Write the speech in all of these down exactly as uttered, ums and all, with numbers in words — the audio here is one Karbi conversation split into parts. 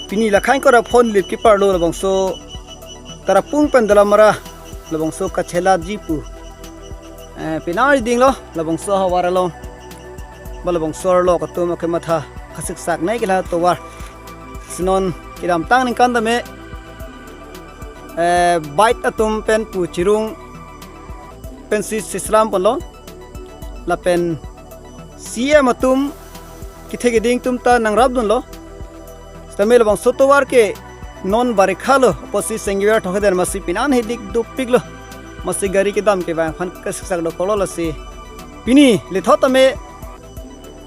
Pini lakhang kora phone lip keparlo labangso Tarapung pen Dolamara labangso kachela ji pu. Eh, pini riding lo labangso havar along. Ba labangso arlo atum ke matha kasiksak nai ke la tovar. Si non kedamtang ningkan tame, eh, bike atum pen pu chirung pensi sislam ponlo. Lapen C M atum kethe keding atum ta nangrapdunlo. Sitame labangso tovar ke non barikha lo, apotsi senggiver thokhe den masi pini an hedik dopik lo. Masi gari kedam kevang aphan kasiksak dokoklo lasi. Pini lethot tame,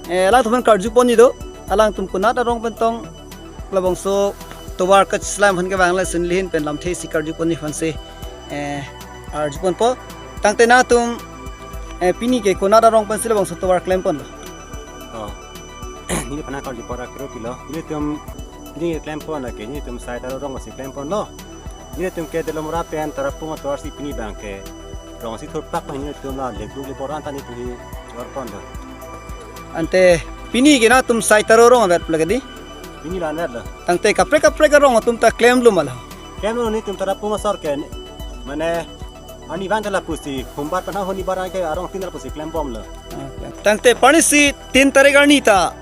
eh, alangtum aphan karju ponji do, alangtum konat arong pen tong labangso tovar kacheslam aphan kevang lasi nelihin pen lamthe si karju ponji aphansi, eh, arju ponpo. Tangte nangtum, eh, pini ke konat arong pensi labangso tovar klem ponlo? Oh. Neli aphan karju pora kero pilo. Nelitum, neli klem pon lake, nelitum sai Taro arong si klem ponlo. Nelitum ke Dolamara pen Tarapung atovar si pini abang ke rong si thurpak, nelitum la leklu le boran ta nelitum hi chor ponlo. Ante pini ke nangtum sai Taro arong avet lake di? Pini la avet lo. Tangte kaprek kaprek arong atum ta klemlo ma lo? Klemlo, nelitum Tarapung asor ke, mane, arni abang ta lapusi, humbar pen ha honi bar ke arong tin lapusi klem bomlo. Tangte parnisi tin tarik arni ta,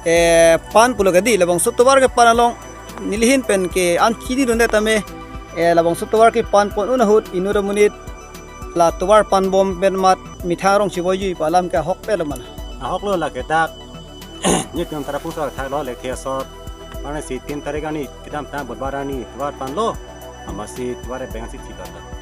eh, pan pulo ke di, labangso tovar kepan along nelihin pen ke an chini dunde tame, eh, labangso tovar kepan pon un ahut inut amonit la tovar pan bom pen mat methang arong chivoiji pu alam ke ahokpet lo ma lo? Ahok lo, lake dak nelitum Tarapung asor thaklo, lekthe asor. Parnisi tin tarik arni kedamtang Budhbar arni tovar panlo. Amatsi tovar abeng si thilo.